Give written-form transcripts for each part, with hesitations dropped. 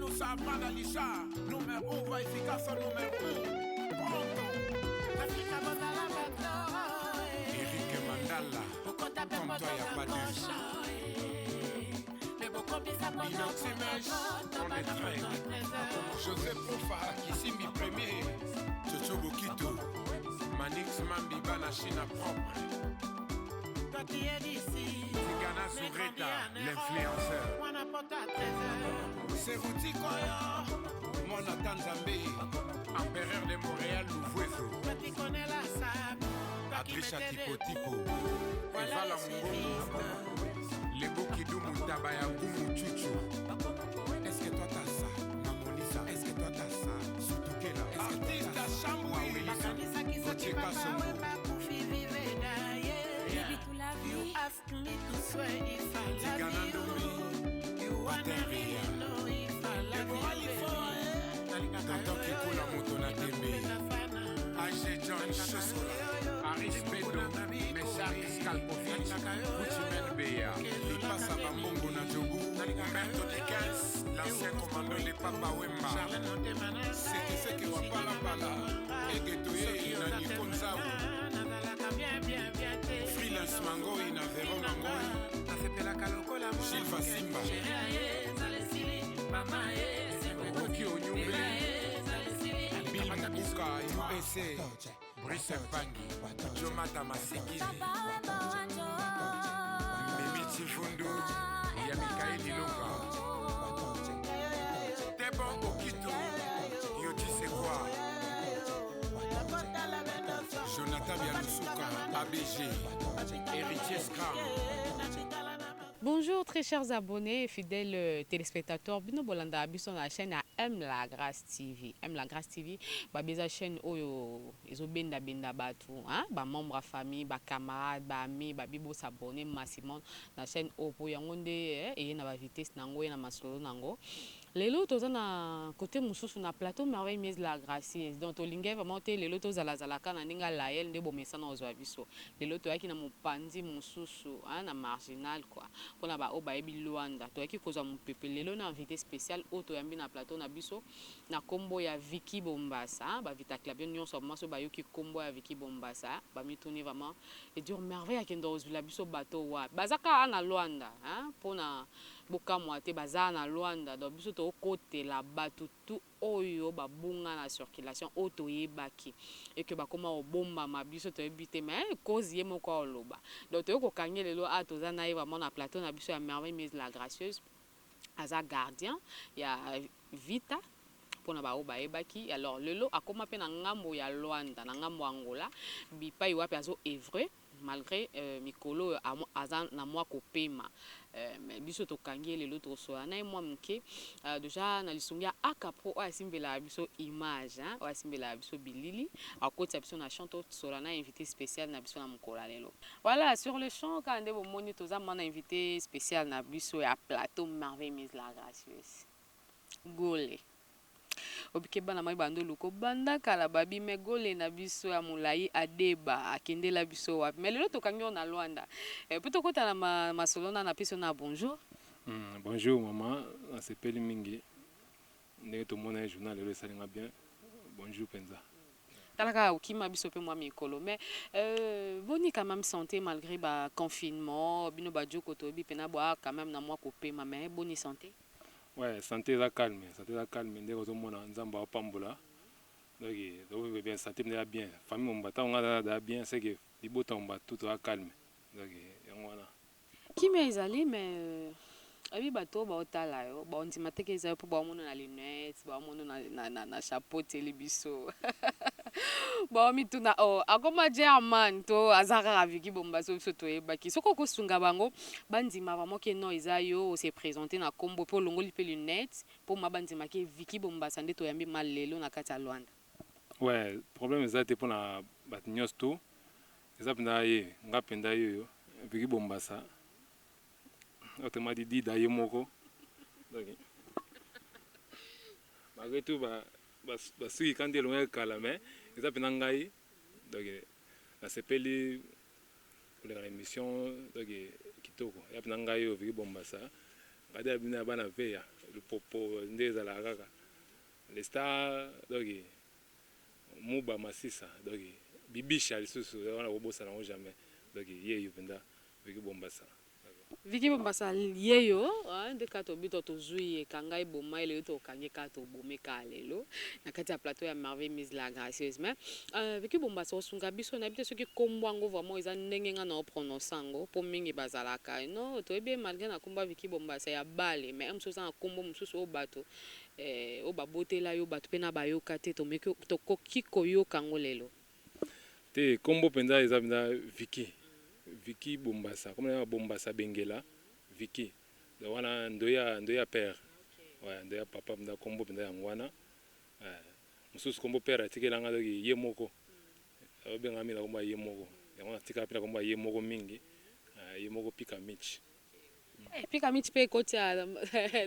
Não sabe analisar. Número 1 vai ficar só número 1. Pronto. Eric Mandala. Comme toi, y a pas de. Inoximèche, on est très. José Profa, Kisimbi premier. Chocho Bokito. Manix Mambi Bana China propre. Toi qui es d'ici, Tigana mais Soureta, grandi en Europe. L'influenceur. Mwana poto à 13h. Seruti Koyo. Mwana Tanzambe. Empereur de Montréal, Louvuezo. Toi qui connais la sable, toi qui Adrisha mettais Tipo debout. Tipo. Voilà Evala les Mungongo. suivistes. Lebo Kidumu Tabaya Gumu Chuchu. Est-ce que toi t'as ça? Mamonisa. Est-ce que toi t'as ça? Sutukela. Artiste à Chambouy. Bakanisaki soki Gauthier papa Kassongo. Wemba akufi vive na ye. Baby, to love You you. ask me to swear if I love Tigana you. Ndomi. You wanna Bateria. really know if I love Deborah you, Lifo, baby. Nalingaka Tonton yo, yo, Kikola yo. moto na tembe. Nakopesa fana. AG John Chosola. Aris Bedo. Meshak Skalpovic. Gucci Beya. Lipasa Bambongo na Jobu. Humberto Dickens. L'ancien commando de Papa Wemba. Charlène motema na ngai. Sekeseke wa Palapala. Egetoye na Nico Nzau. Nazalaka bien, bien, bien te. Freelance Mangoi na Vero Mangoi. Nasepelaka lokola mwana Gilles moke. Vasimba. Chérie aye, ezala esili. Mama aye, esengo Oki Onyumbe. Bebe aye, ezala esili. Bill Mbuka USA. Brice Mpangi. Jomata Masikini. Papa Wemba wanjo. Mimi Chivundu. Ya Mikael Ilonga. Tebon Okito. Yo tu sais quoi? Jonathan Bialusuka, ABG. Héritier Scram. Bonjour, très chers abonnés et fidèles téléspectateurs. Bino bolanda biso na chaîne ya M La Grâce TV. M La Grâce TV, ba beza chaîne oyo ezobenda benda bato, hein, ba membre ya famille, ba camarades, ba amis, ba bibo s'abonner massivement na chaîne oyo po yango nde eye na ba vitesse nango, eye na masolo nango. Lelo toza na côté mosusu na plateau Merveille Mise la Gracieuse. Donc tolingi vraiment te lelo tozalazalaka na ndenge alayel nde bomesana kozwa biso. Lelo toyaki na mopanzi mosusu, hein, na marginal quoi. Mpona baoyo bayebi Lwanda, toyaki kozwa mopepe lelo na invité spécial oyo toyambi na plateau na biso na nkombo ya Vicky Bombasa. Bavita Clavier nyonso vraiment so bayoki nkombo ya Vicky Bombasa, bamituni vraiment edur Merveille akende kozwila biso bato wapi. Baza kaka na Lwanda, hein, mpona bokamwa te, baza na Lwanda. Donc biso tokotela bato tu oyo babunga na circulation, oyo toyebaki eke bakóma kobombama, biso toyebi te, mais cause ye moko aloba. Donc toyei kokangi lelo a toza na ye vraiment na plateau na biso ya Merveille Mise la Gracieuse. Aza gardien ya Vita mpona baoyo bayebaki. Alors lelo akóma mpe na ngambo ya Lwanda, na ngambo ya Angola, bipai wapi azo œuvre malgré mikolo oyo aza na mwa kopema, mais biso tokangi ye lelo, tokosola na ye mwa moke. Déjà na lisungi ya Akapro oyo asimbelaka biso image, hein, oyo asimbelaka biso bilili, akotisa biso na champ, tosola na invité spécial na biso na mokolo ya lelo. Voilà, sur le champ kaka nde bomoni toza mwa na invité spécial na biso ya plateau Merveille Mise la Gracieuse. Gole obike bana mai bando luko banda kala babi me gole na biso ya molai adeba akendela biso wapi? Mais lelo tokangi oyo na Lwanda, po tokota na masolo na biso na bonjour. Bonjour mama, nasepeli mingi ndenge tomona ye journal lelo, esalinga bien. Bonjour mpenza. Tala kaka okima biso mpe mwa mikolo, mais boni quand même santé malgré baconfinement? Bino bajoko toyebi mpena bwa quand même na mwa kopema, mais boni santé? Ouais, santé eza calme, santé eza calme ndenge ozomona, Nzambe aopambola. Donc tokoki bien, santé mpenza eza bien, famille momba ntango nga aza bien, c'est que libota momba tout toza calme, donc yango wana. Kimia ezali, mais oyebi bato oyo baotala yo baondima teke eza yo mpo baomona na lunette, baomona na chapeau tieli biso, baomituna o akoma German to aza kaka Viki Bombaso. Biso toyebaki soki okosunga bango bandima vraiment ke non, eza yo. Ose présente na nkombo mpe olongoli mpe lunette mpo ma bandimaki Viki Bombasa nde toyambi ma lelo na kati ya Lwanda. Ouais, problème eza te mpona bato nyonso to eza mpenza ye nga mpenza ye oyo Viki Bombasa, autrement dit Dida ye moko. Donc malgré tout basuki kandi elongaki kala, mais eza mpenza ngai. Donc nasepeli koleka na émission, donc kitoko. Eza mpenza ngai oyo Viki Bombasa, ngai ya bino ya bana veya. Lupopo nde ezalaka kaka le star. Donc Muba Masisa, donc Bibisha lisusu wana kobosana yango jamais. Donc ye yo mpenza Viki Bombasa. Viki Bombasa ye yo nde kaka tobi to tozwi ye kanga eboma ye lelo, tokangi kaka, tobomi kaka lelo na kati ya plateau ya Merveille Mise la Gracieuse. Mais Viki Bombasa, osunga biso, nayebi te soki nkombo yango vraiment eza ndenge nga na oprononce yango, mpo mingi bazalaka no toyebi ye malgré na nkombo ya Viki Bombasa ya bale, mais mosusu eza na nkombo mosusu oyo bato oyo babotela yo, bato mpe na bayoka te, tomeki tokoki koyoka yango lelo. Te, nkombo mpenza eza mpenza Viki, Viki Bombasa. Kombo na Bombasa Bengela Viki. Donc wana ndoya père, ouais, ndoya papa mpenza. Nkombo mpenza yango wana. Mosusu nkombo père atikelanga, donc ye moko obenga mingi na nkombo ya ye moko. Yango natikala mpe na nkombo ya ye moko mingi, ye moko Pika Mitch. Pika Mitch mpe ekotia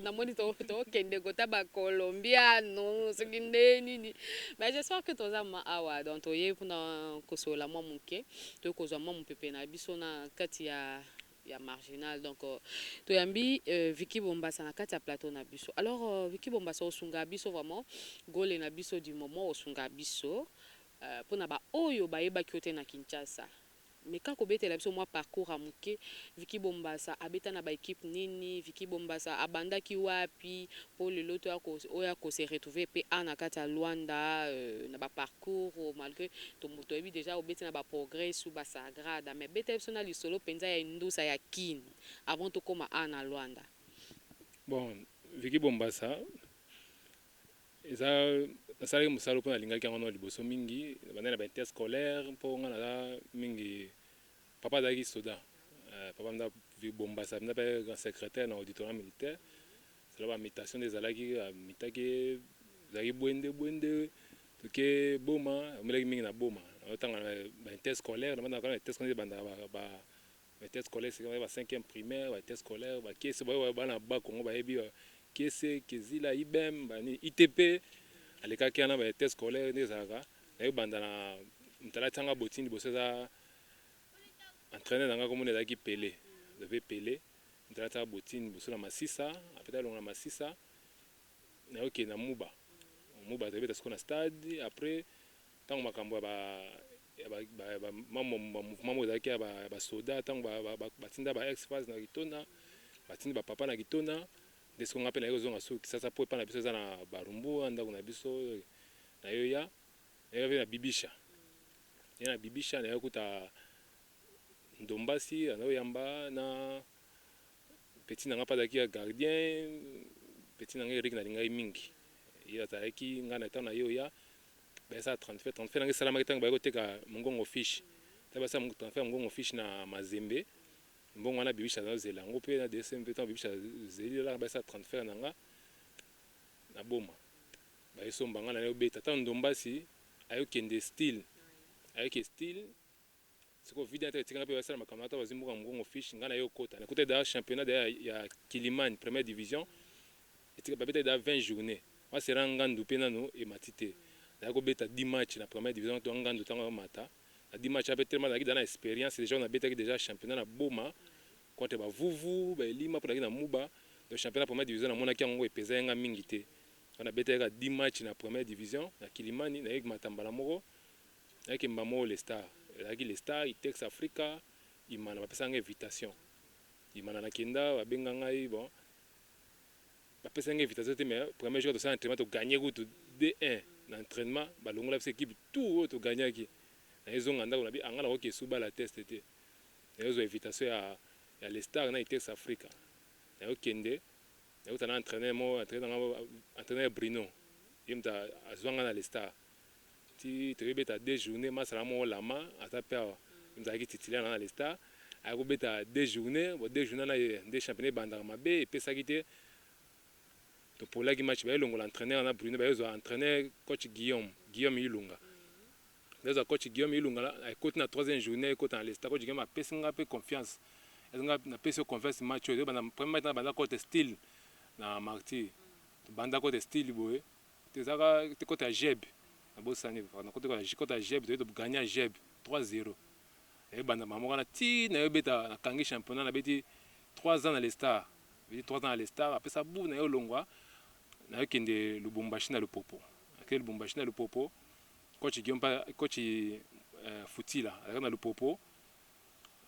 namoni tokende kota bacolombiano soki nde nini, mais j'espère que toza ma awa. Donc toye mpona kosolola mwa moke, toye kozwa mwa mopepe na biso na kati ya marginal. Donc toyambi Viki Bombasa na kati ya plateau na biso. Alors Viki Bombasa, osunga biso vraiment gole na biso du moment, osunga biso mpona baoyo bayebaki yo te na Kinshasa, mais kaka kobetela biso mwa parcours ya moke. Viki Bombasa abeta na baéquipe nini? Viki Bombasa abandaki wapi mpo lelo to oyo akose retrouver mpe a na kati ya Lwanda na baparcours? Malgré toyebi déjà obeti na baprogrès ou basagrada, mais beta biso na lisolo mpenza ya indusa ya Kine avant tokóma a na Lwanda. Bon, Viki Bombasa eza nasalaki mosala mpo nalingaki yango na liboso mingi. Bandai na bainterscolaire mpo nga naza mingi, papa azalaki soda. Papa mda Bombasa mda mpe secrétaire na auditorat militaire. Sala bamutation nde ezalaki, amitaki ezalaki bwende bwende, toke Boma, omelaki mingi na Boma. Otanga bainterscolaire, nabandaka na interscolaire, ebandaka bainterscolaire sika ba 5e primaire, bainterscolaire bakese bana Bakongo bayebi Kese, Kezila, Ibem, bani ITP alekaki wana. Bainterscolaire nde ezalaka, nayebanda na moto alatianga botini liboso eza entraîneur na nga, komona ezalaki Pele Xavier Pele, moto alataka botini liboso na Masisa. Apeta alongo na Masisa, nayokende na Muba. Muba toyebeta sikoyo na stade. Après ntango makambo ya bamouvement moko ezalaki ya basoda, ntango batinda ba ex phase na Kitona, batindi bapapa na Kitona, nde sikoyo nga mpe naye kozonga su Kisasa, mpo epai na biso eza na Barumbu, ndako na biso. Nayoya, nayoya mpe na Bibisha, ye na Bibisha naye kuta Ndombasi anayoyamba na petit na nga mpe azalaki ya gardien, petit na nga Erik, nalingaki mingi ye. Azalaki ngai na ntango na ye oya bayesala transfert. Transfert nanga esalamaki ntango baye koteka Mongongo Fiche, ntango basala transfert ya Mongongo Fiche na Mazembe. Mbongo wana Bibisha azozela yango mpe na DSM mpe. Ntango Bibisha azeli elaka, basala transfert na nga na Boma, bayesomba nga na yobeta. Ntango Ndombasi ayokende style, ayoke style sikoyo vide ata etikanga mpe basala makambo ata bazwi mboka Mongongo Fiche. Ngai na ye okota, nakuta da championnat ya Kilimani, première division, etika babeta da 20 journée wasera ngandu mpe nano emati te. Nazali kobeta 10 match na première division to ngandu. Ntango amata na 10 match ape tellement nazalaki da na expérience déjà, nabetaki déjà championnat na Boma contre bavuvu baelima mpo nazalaki na Muba. Donc championnat première division namonaki yango epeza yanga mingi te. Nabetaki kaka 10 match na première division na Kilimani. Nayeki matambala moko, nayaki mbama le Star, ezalaki le Star, Itex Africa, Imana. Bapesaka invitation Imana, nakenda, babenga ngai. Bon, bapesaki ngai invitation te, mais premier jour tosala entraînement, toganye kutu 2-1 na entraînement, balongola biso équipe tout oyo togagnaki. Nayezonga ndako, nabi anga nakoki esu bala test te. Nayozwa invitation ya le Star na Itex Africa, nayokende, nayokutana na entraîneur mo, entraîneur entraîneur Bruno, ye moto azwanga na le Star. Ti toyebeta 2 journée, masala moko lama aza mpe awa, ye moto azalaki titulaire na le Star. Aya kobeta 2 journée. Bon, 2 journée na nde championnat ebandaka mabe, epesaki te, topolaki match. Bayelongola entraîneur na Bruno, bayozwa entraîneur coach Guillaume, Guillaume Ilunga. Bayozwa coach Guillaume Ilunga, ekoti na troisième journée, ekota na le Star. Coach Guillaume apesi nga mpe confiance, nga napesi yo confiance. Match oyo ebanda, premier match na banda cote style na Martyr, tobanda cote style boye, tezaka te cote ya Jeb, nabosani na cote ya Jeb, toye toganye ya Jeb 3-0. Nayebanda mama wana ti nayobeta, nakangi championnat, nabeti 3 ans na le Star. Nabeti 3 ans na Lestar, apesa bu naye olongwa, naye kende Lubumbashi na Lupopo. Nakende Lubumbashi na Lupopo, coach Guillaume pa coach Futila azalaki na Lupopo,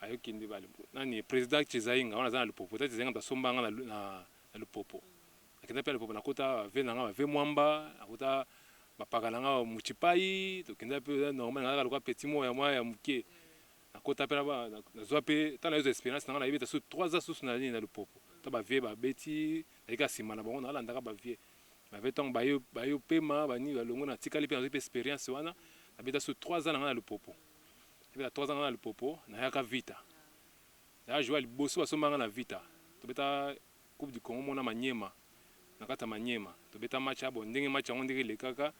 aye kende ba nani president Chezainga wana aza na Lupopo, president Chezainga mutu asomba nga na Lupopo. Nakenda pe na Lupopo nakuta ba vieux na nga ba vieux Mwamba, nakuta ba paka na nga ba Mutshipayi, tokenda pe eza normal nazalaka lokola petit moko ya mwa ya muke. Nakota pe nazua pe tango nazo zua experience na nga naye beta susu 3 ans susu na nini na lupopo tango ba vieux ba beti nazalaki kaka sima na bango na landaka ba vieux ba vieux tango baye baye pema ba nini ba longwe na tikali pe nazui pe experience wana na beta susu 3 ans na nga na lupopo na beta 3 ans na nga na lupopo nayaka vita na joueur ya liboso basomba nga na vita tobeta coupe du Congo moko na maniema na kati ya maniema tobeta match ya bon ndenge match yango ndenge elekaka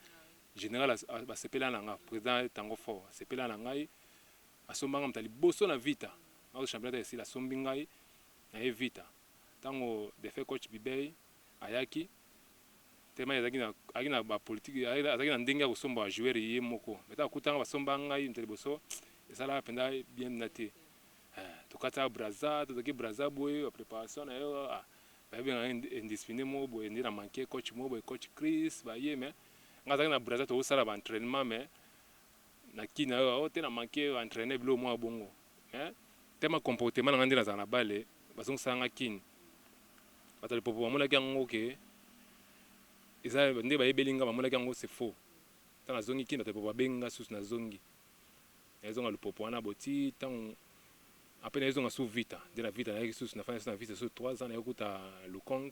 General basepela na nga president tango fort asepela na ngai asomba nga moto ya liboso na vita nazo championnat esila asombi ngai na ye vita tango defunt coach Bibey ayaki tellement azalaki na azalaki na ba politique azalaki na ndenge ya kosomba ba joueur ye moko mais tango akuta nga basomba ngai moto ya liboso esalaka penza bien na te tokataka Brazza tozalaki Brazza boye ba preparation na yo Babenga nga indiscipline moko boye nde na manque coach moko boye coach Chris baye mais nga azalaki na Brazza tozo sala ba entrainement mais na kin ayo oh te na manque entrainer biloko moko ya bongo mais tellement comportement na nga nde nazala na balle bazongisaka nga kin bato ya lipopo bamonaki yango ke eza nde bayebeli nga bamonaki yango c'est faux tango nazongi kin bato ya lipopo babengi nga susu nazongi Naye zonga lupopo wana bo ti tango après naye zonga su vita nde na vita nayaki susu nafandi susu na vita susu 3 ans naye kuta lukong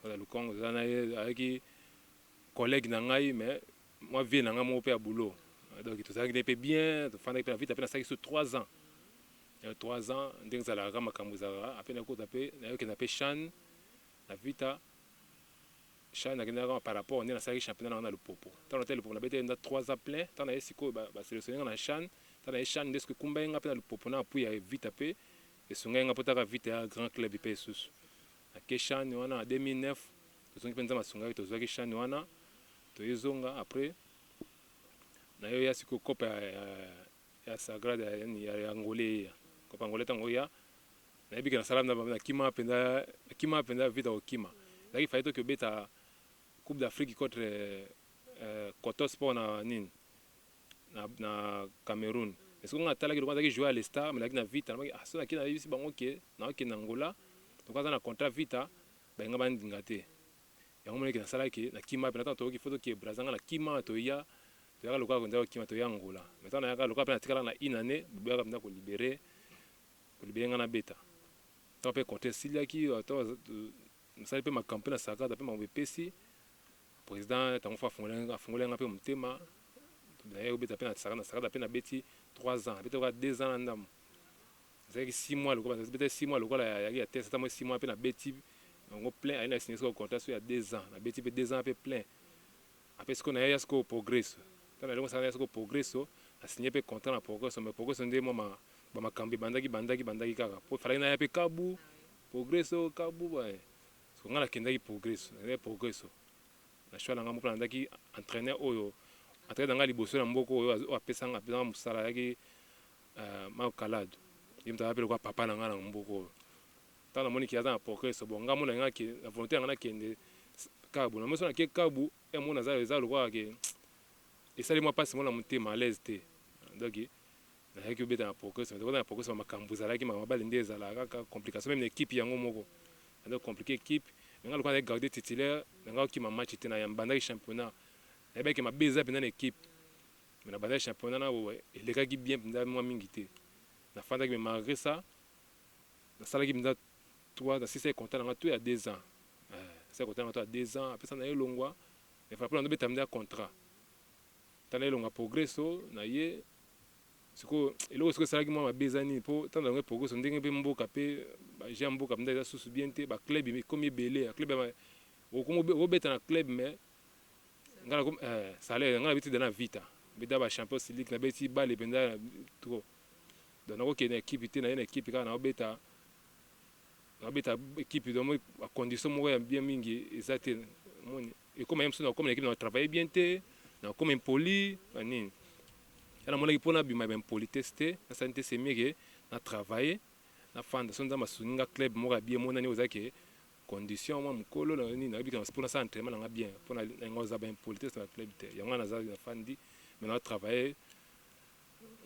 na lukong eza na ye ayaki collègue na ngai mais mwa vie na ngai moko pe ya boulot donc tozalaki na ye pe bien tofandaki pe na vita pe nasalaki susu 3 ans ya 3 ans ndenge ezalaka kaka makambo ezalaka après naye kota pe naye kokenda pe chan na vita Chan nakendaka kaka par rapport nde nasalaki championnat na nga na lupopo tango natali lupopo nabetaki penza 3 ans plein tango naye sikoyo ba selectionne nga na chan tango naye chan nde sikoyo ekumbaki nga pe na lupopo na appui ya vita pe esungaki nga po taka vita ya grand club pe lisusu nake chan wana na 2009 tozongi pe nzambe asungaki tozuaki chan wana toye zonga après naye oya sikoyo cope ya sagrada ya Angola eya cope ya Angola tango eya Nayebi ke nasala nakima penza nakima penza vita kokima ezalaki fallait toke kobeta coupe d'Afrique contre Coton sport na nini na Cameroun mais sikoyo nga natalaki lokola nazalaki joueur ya le star mais nazalaki na vita nalobaki ah soki nake nayebisi bango ke nakokende Angola lokola naza na contrat vita balinga bandinga te yango omonaki nasalaki nakima penza tango toyoki faut tokende Brazza nga nakima toya toyaka lokola nzela kokima toya Angola mais tango nayaka lokola pe natikalaka na une annee baboyaka penza ko libere Ko libere nga na beta. Tango pe contrat esilaki nasali pe makambo pe na sakata pe makambo epesi president tango faut afongolaki nga pe motema naye kobeta pe na sakata pe nabeti 3 ans nabeti lokola 2 ans na ndambu ezalaki 6 mois lokola nabetaki 6 mois lokola ya test ata mua 6 mois pe nabeti yango plein aye na signe sikoyo contrat sikoyo ya 2 ans nabeti pe 2 ans pe plein Après sikoyo naye sikoyo progresso tango nalongwe saka naye sikoyo progresso na signe pe contrat na progresso mais progresso nde mwa ba makambo ebandaki bandaki bandaki kaka po falaki naya pe kabu progresso kabu sikoyo nga nakendaki progresso nakendaki progresso na choix na nga moko nalandaki entraineur oyo entraineur na nga liboso na mboka oyo oyo apesa nga apesa nga mosala ayaki Marc Calado ye moto aza pe lokola papa na nga na mboka oyo Tango namoni ke aza na progresso bon nga mona nga ke na volonte na nga nakende kabu namoni soki nake kabu heure moko naza eza lokola ke esali mua pasi moko na motema alaise te donc nayaki kobeta na progresso mais na progresso ba makambu ezalaki makambo ya bale nde ezalaka kaka complication meme na equipe yango moko ebandaki ko complique equipe mais nga lokola nazalaki garde titulaire nalingaki kokima match te na bandaki championnat nayebaki ke mabe eza penza na equipe mais na bandaki championnat na elekaki bien penza mua mingi te nafandaki mais malgre ça Nasalaki penza trois nasilisaki contrat na nga tout ya 2 ans eh nasilaki contrat na nga tout ya 2 ans apesa naye longwa mais fallait pona nobeta penza contrat tango naye longwa progresso naye sikoyo eloko sikoyo esalaki mwa mabe eza nini po tango nalongwe progresso ndenge pe mboka pe ba jeux ya mboka penza eza susu bien te ba club ekomi ebele ba club ya okobeta na club mais nga nakomi eh salaire nga nabeti dejà na vita nabeta ba champions league nabeti balle penza trop. Donc nako kende na equipe te naye na equipe kaka nao beta nao beta equipe donc ba condition moko ya bien mingi eza te omoni ekoma ye mosusu nakoma na equipe nao travailler bien te nakoma impoli ba nini ya namonaki mpo nabima ba impolitesse te nasali te c'est mieux ke na travailler nafanda so nzambe asungi nga club moko ya bien emonani oyo eza ke. Condition mwa mokolo na nini nayebi kaka mpo nasala entraînement na nga bien, mpo na yango aza ba impolitesse na club te. Yango wana naza nafandi, mais na travailler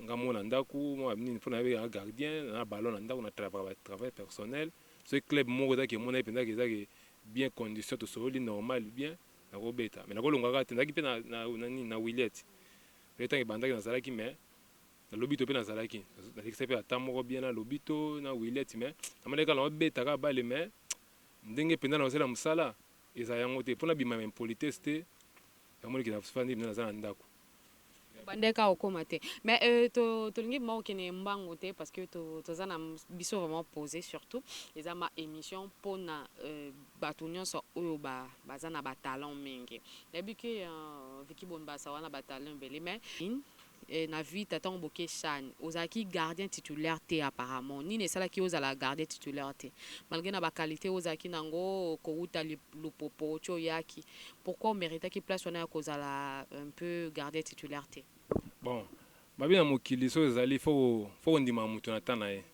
nga mo na ndako mwa nini, mpo nayebi kaka gardien na ballon na ndako, na travail, ba travail personnel. Soki club moko ezaki emonaki mpenza ezaki bien, condition tosololi normal bien, nakobeta, mais nakolongaka te. Nazalaki mpe na nini, na Willet mpe ntango ebandaki nazalaki, mais na Lobito mpe nazalaki, nalekisa mpe ata moko bien na Lobito, na Willet, mais namonaki kaka naobeta kaka bale, mais ndenge mpenza na kosala mosala eza yango te, mpona bima impolitesse te. Yamoniki nafandi mpenza, naza na ndako. Bandeka okóma te, mais tolingi ma okende mbangu te, parce que toza na biso vraiment posé. Surtout eza ma émission mpona bato nyonso oyo baza na batalent mingi. Nayebi ke Vicky Bombasa wana batalent ebele, mais na Vita, ntango boke CHAN, ozalaki gardien titulaire te apparemment. Nini esalaki ozala gardien titulaire te, malgré na baqualité ozalaki nango kowuta Lupopo ti oyaki? Pourquoi oméritaki place wana ya kozala un peu gardien titulaire te? Bon, babi na mokili soki ezali, faut kondima moto na temps na ye.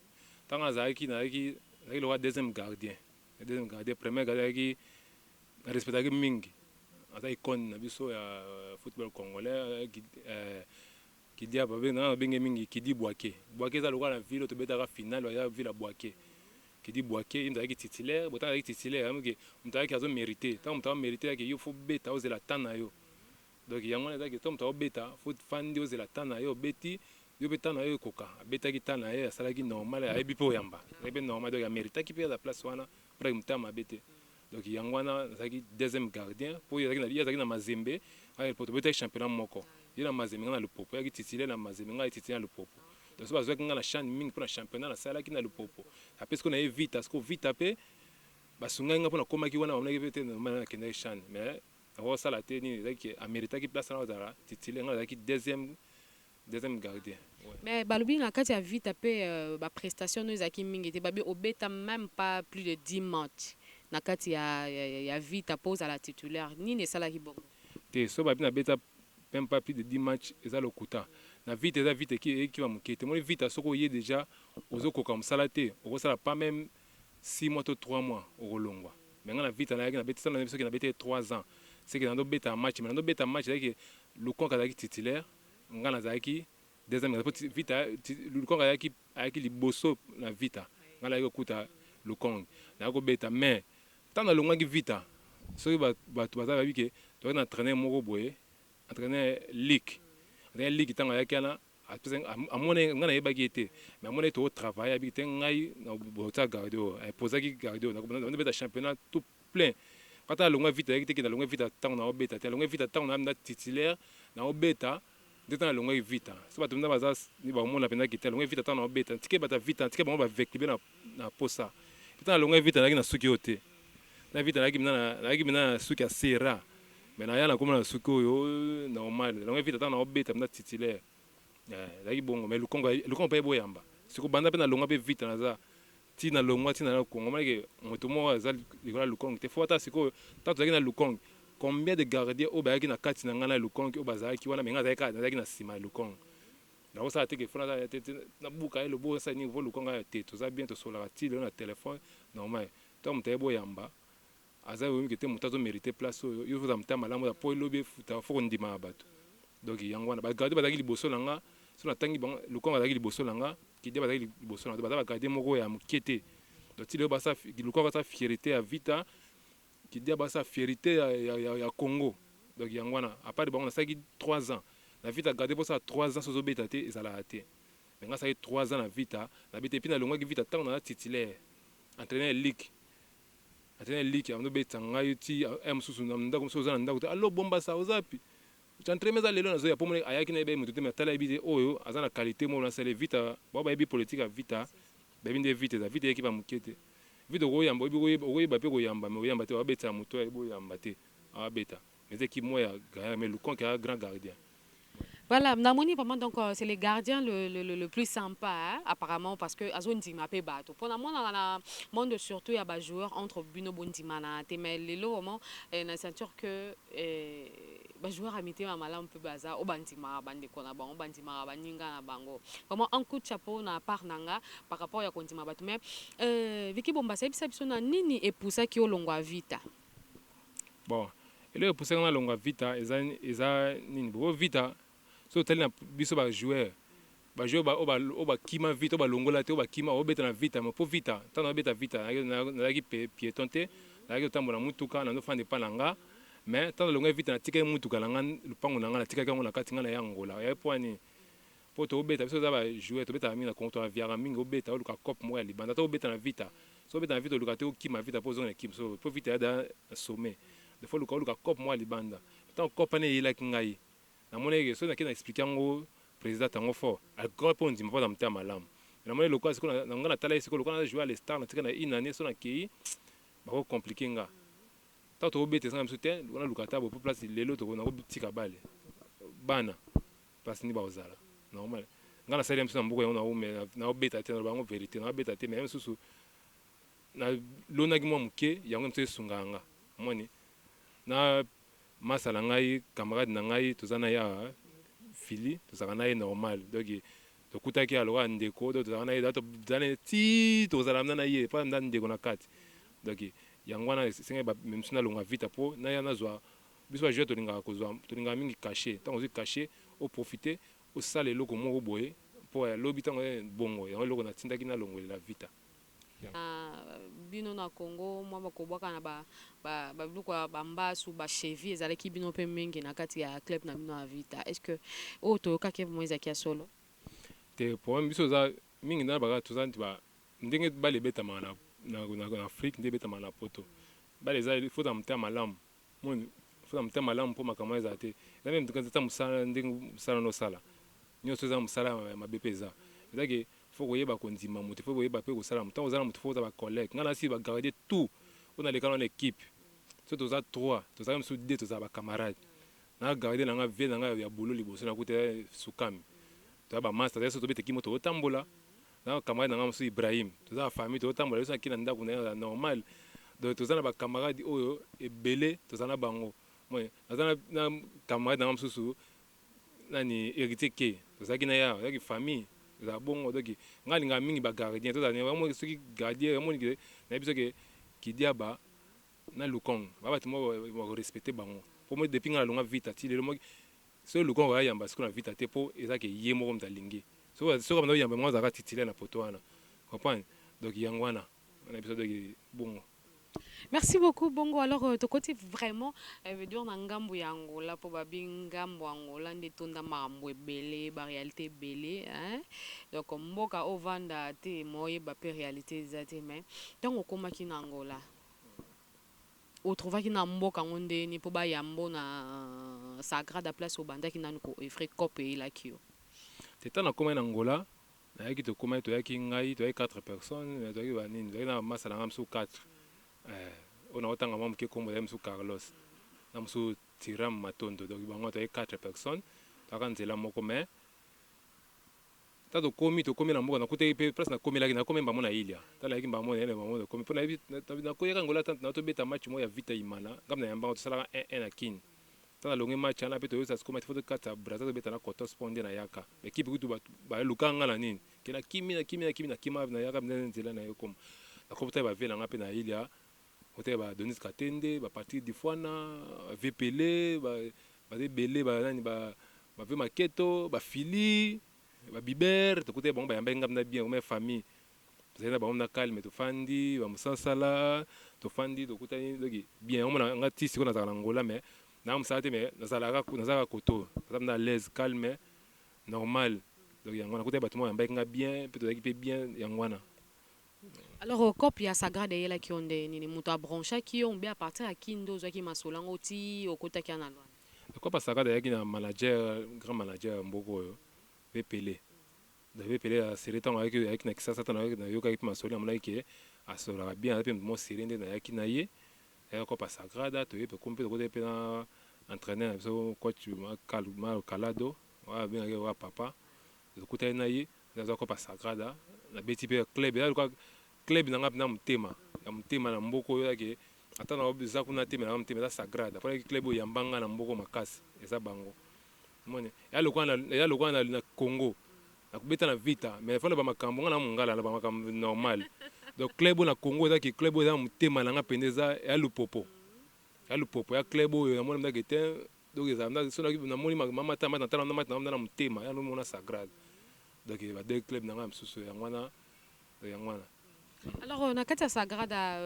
Ntango azalaki, nazalaki lokola deuxième gardien. Deuxième gardien, premier gardien azalaki, narespectaki mingi, aza icône na biso ya football congolais, Kidia, babenge mingi Kidi Bwake. Bwake eza lokola na ville tobetaka finale, eza ville ya Bwake. Kidi Bwake, ye moto azalaki titulaire. Bo ntango azalaki titulaire, yamoke moto azalaki azomérite. Ntango moto azomérite, yake yo faut beta, ozela temps na yo. Donc yango wana ezalaki, ntango moto azobeta, faut fandi, ozela temps na yo, obeti yo mpe temps na yo ekoka. Abetaki temps na ye, asalaki normal, ayebi mpe oyamba, ayebi mpe normal. Donc améritaki mpe aza place wana, mpona motema mabe te. Donc yango wana nazalaki deuxième gardien, mpo ye azalaki na Mazembe. Tobetaki championnat moko, ye na Mazembe, nga na Lupopo. Ayaki titulaire na Mazembe, ngai titulaire na Lupopo. Donc so bazwaki nga na CHAN mingi mpo na championnat nasalaki na Lupopo. Apesi ko na ye Vita, siko Vita mpe basungai nga mpo nakomaki wana, bamonaki mpe te nakendaki CHAN, mais nakosala te. Nini ezalaki, améritaki place wana kozala titulaire, nga nazalaki deuxième gardien, ouais. Mais balobi na kati ya Vita mpe baprestation no ezalaki mingi te. Babi obeta même pas plus de 10 match na kati ya Vita mpo ozala titulaire. Nini esalaki bongo? Te, so babi nabeta même pas plus de 10 match, eza lokuta. Na Vita, eza Vita ekiba moke te. Moni Vita, soki oye déjà ozokoka mosala te, okosala pas même 6 mois to 3 mois, okolongwa. Mais nga na Vita nayaki, nabeti sala, soki nabeti 3 ans, seke nandobeta match, mais nandobeta match ezalaki Lukonka azalaki titulaire, nga nazalaki deuxième. Po Vita, Lukonga ayaki liboso na Vita, nga nayaki kokuta Lukong, nayaki kobeta. Mais ntango nalongwaki Vita, soki bato baza bayebi ke toyaki na entraîneur moko boye, entraîneur Lik. Entraîneur Lik, ntango ayaki wana, amoni ngai, nayebaki ye te, mais amoni tokotravaille, ayebiki te ngai botia gardien oyo, imposaki gardien oyo nabeta championnat tout plein. Kata alongwa Vita, ayaki te ke nalongwa Vita ntango naobeta te. Alongwa Vita ntango na titulaire naobeta nde. Ntango alongwaki Vita, so bato mpenza baza bakomona mpenza kite alongwaki Vita ntango naobeta. Tike bato ya Vita, tike bango baveclibe na posa. Ntango alongwaki Vita, nazalaki na suki oyo te. Na Vita nazalaki mpenza na suki ya sera, mais naya nakoma na suki oyo normal. Alongwaki Vita ntango naobeta mpenza titulaire, ezalaki bongo. Mais Lukongo, Lukongo mpe eboyamba siko banda mpe nalongwa mpe Vita, naza ti nalongwa ti na Kongo, omonaki moto moko aza likolo ya Lukongo te. Fo ata sikoyo, ntango tozalaki na Lukongo, combien de gardien oyo bayaki na kati na ngai na Lukongo, oyo bazalaki wana? Mais ngai nazalaki na nsima ya Lukongo. Nakosala te ke fo nabuka ye lobo, osala nini po Lukongo aya te. Toza bien, tosolaka ti lelo na telefone normal. Ntango moto aye boyamba, aza oyebi te moto azomérite place oyo. Yo ozala motema malamu po elobi efuta, fo kondima ya bato. Donc yango wana bagardien bazalaki liboso na nga, so natangi bango, Lukongo azalaki liboso na nga, Kidia bazalaki liboso na nga. Baza bagardien moko ya moke te. Donc ti lelo Lukongo aza fierté ya Vita, Kidia baza fierté ya Congo. Donc yango wana, à part bango, nasalaki 3 ans na Vita. Gardien mposala 3 ans, so ozobeta te, ezalaka te. Mais nga asalaki 3 ans na Vita, nabeta. Et puis nalongwaki Vita ntango naza titulaire. Entraîneur Lik, entraîneur Lik azobetisa ngai ti mosusu na ndako mosusu, oza na ndako te, alo Bombasa, oza pi entraînement eza lelo, nazoya. Mpo moni ayaki na yebi moto te, mais atala, yebi te oyo aza na qualité moko nasala Vita. Bao bayebi politique ya Vita, bayebi nde Vita eza. Vita eyeki ba moke te. Vita okoyamba, okoyeba mpe koyamba, mais oyamba te, babetisa moto ayebi oyamba te, abeta. Mais eza équipe moko ya gagnant, mais Lukonke aza grand gardien. Voilà, namoni vraiment, donc c'est le gardien le plus sympa, hein, apparemment, parce que azo ndima pe bato. Pour na na monde, surtout ya ba joueur entre bino bondima na te, mais lelo vraiment na sentir que Ba joueurs ya mitema malamu mpe baza oyo bandimaka bandeko na bango, bandimaka baninga na bango. Vraiment un coup de chapeau na part na nga par rapport ya kondima bato. Mais Vicky Bombasa, yebisa biso na nini epusaki olongwa Vita? Bon, eloko epusaki nga nalongwa Vita eza nini? Bo Vita, soki otali na biso ba joueurs, ba joueurs oyo bakima Vita, oyo balongola te, oyo bakima obeta na Vita. Mais mpo Vita, ntango nabeta Vita, nazalaki piéton te, nazalaki kotambola mutuka, nazofanda epa na nga. Mais ntango nalongaki Vita, natikaki mutuka na nga, lupango na nga, natikaki yango na kati. Nga na ya Angola yaye mpo ani? Mpo tobeta, biso toza ba joueurs, tobetaka mingi na Congo, toaviaka mingi. Obeta, oluka cope moko ya libanda. Ata obeta na Vita, so obeta na Vita, oluka te okima Vita mpo ozonga na équipe. So mpo Vita ya da sommet, des fois oluka cope moko ya libanda. Ntango cope wana eyelaki ngai, namonaki ke soki nake na expliquer yango président Tango Fort, akoka mpo ndima, mpo na motema malamu. Namoni lokola sikoyo na nga natala ye sikoyo, lokola naza joueur le star, natika na une année, so nakei, bako compliquer nga. Ntango tokobeta, ezanga biso te, naluka ata bo po place. Lelo nakotika bale bana place nini bakozala normal. Nga nasali ya biso na mboka yango, naobeta te, naloba yango vérité, naobeta te. Mais mosusu nalonaki mwa moke, yango mosusu esungaka nga. Omoni na masa na ngai, camarade na ngai, toza na ye awa, Fili, tozalaka na ye normal. Donc tokutaki aloka ndeko, donc tozalaka na ye, tozala na ye ti tozala na ye mpo na ndeko na kati. Donc yango wana esengaki mosusu nalongwa Vita mpo naya nazwa. Biso ba joueurs tolingaka kozwa, tolingaka mingi cachet. Ntango ozwi cachet, oprofite osala eloko moko boye mpo ya lobi. Ntango bongo, yango eloko natindaki nalongwelela Vita. Bino na Congo, mwa bakobwaka na babiloko ya bambasu, ba chevilles, ezalaki bino mpe mingi na kati ya club na bino ya Vita. Est ce que oyo toyokaki mo ezalaki ya solo? Te, problème biso eza mingi na baka, toza neti ndenge bale ebetamaka na Afrique nde ebetamaka na Poto. Bale eza faut na motema malamu. Moni, faut na motema malamu mpo makambo ezala te. Eza même ata mosala, ndenge mosala nosala nyonso, eza mosala ya mabe mpe eza ke faut koyeba kondima moto, faut koyeba mpe kosala moto. Ntango oza na moto, faut oza ba collègue. Ngai nasi ba garde tout oyo naleka na équipe. So toza 3, tozalaki mosusu 2, tozala ba camarade na garde na nga, vie na ngai ya boulot liboso nakuta sukami, toza ba master. So tobeta kimo, tozotambola na camarade na nga mosusu Ibrahim, toza na famille, tozotambola biso aki na ndako na ye normal. Donc toza na ba camarade oyo ebele, toza na bango. Naza na camarade na nga mosusu nani, Héritier ke tozalaki na ye awa, tozalaki famille, ezala bongo. Donc ngai alingaka mingi ba gardien. Tozala soki gardien omoni nayebi soki Kidiaba na Lukong, ba bato moko bakorespecte bango. Po moi, depuis ngai nalonga Vita ti lelo, soki Lukong ayamba sikoyo na Vita te, mpo eza ke ye moko moto alingi. Soki banda oyamba ngo, azalaka titulaire na poto wana, comprendre. Donc yango wana na biso, donc bongo. Merci beaucoup. Bongo alors, tokoti vraiment, veut dire na ngambo ya Angola, mpo babi ngambo ya Angola nde etonda makambo ebele, ba réalité ebele, hein? Donc mboka ovanda te, moyeba mpe réalité eza te. Mais ntango okomaki na Angola, otrouvaki na mboka yango ndeni mpo bayambo na Sagrada, place obandaki nanu koœuvrer, cope eyelaki yo? Te, ntango nakomaki na Angola, nayaki, tokomaki, toyaki ngai, toyaki 4 personnes. Toyaki banini, toyaki na masa na ngai mosusu 4 oyo naotanga mwa moke kombo. Ezali mosusu Carlos na mosusu Tiram Matondo. Donc bango toyaki 4 personnes, toyaka nzela moko. Mais ta tokomi na mboka, nakutaki mpe place nakomelaki, nakomi mbamo na Ilia. Ta nayaki mbamo na mbamo, nakomi mpo nakoyaka Angola. Ta na tobeta match moko ya Vita Imana, ngambo na yambango, tosalaka 1-1 na Kini. Ta nalongi match wana mpe toyosa sikoyo match fo tokata Braza, tobeta na Kotos. Mpo nde nayaka équipe kutu baluka nga na nini ke nakimi, nakimi, nakimi, nakima, nayaka nzela na yo koma nakopota ba vie na nga mpe na Ilia. Otala ba Donis Katende, ba Patrick Difwana, Vepele, baza ebele, banani, bave Maketo, bafili, babiber. Tokutaki bango, bayambaki ngai na bien comme famille. Tozali na bango na calme, tofandi bamosansala, tofandi, tokutani. Donc bien, omona nga ti sikoyo nazalaka na Angola, mais naa mosala te, mais nazalaka koto, naza na l'aise, calme, normal. Donc yango nakutaki bato moko bayambaki nga bien mpe tozalaki mpe bien, yango wana. Alors cope ya Sagrada eyelaki yo nde nini? Moto abranchaki yo mbe à partir ya Kindo, ozwaki masolo yango ti okotaki ya na Lwanda? Cope ya Sagrada eyaki na manager, grand manager ya mboka oyo, Vepele. Vepele asere ntango ayaki na Kisasa, ntango nayokaki mpe masolo, namonaki ke asololaka bien, aza mpe moto moko sérieux. Nde nayaki na ye, ayaki cope ya Sagrada. Toye mpe komi mpe tokotaki mpe na entraîneur na biso, coach Calado oyo abengaki wa papa. Tokutani na ye, nazwa cope ya Sagrada, nabeti mpe club. Eza lokola club na nga mpena motema ya motema na mboka oyo yake. Ata na eza kuna te, me nanga motema eza Sagrada, mpona club oyo eyamba nga na mboko makasi, eza bango. Omoni, eya lokola na Congo nakobeta na Vita, mais fana bamakambo nga na mongala na bamakambo normal. Donc club oyo na Congo ezaki club oyo eza na motema na nga mpenza, eza ya Lupopo, ya Lupopo, ya club oyo namoni ndaki te. Donc ezala so namoni mamata mata, natala mata na motema ya nomona Sagrade. Donc ba deux club na nga mosusu, yango wana, yango wana. Alors, na kati ya Sagrada,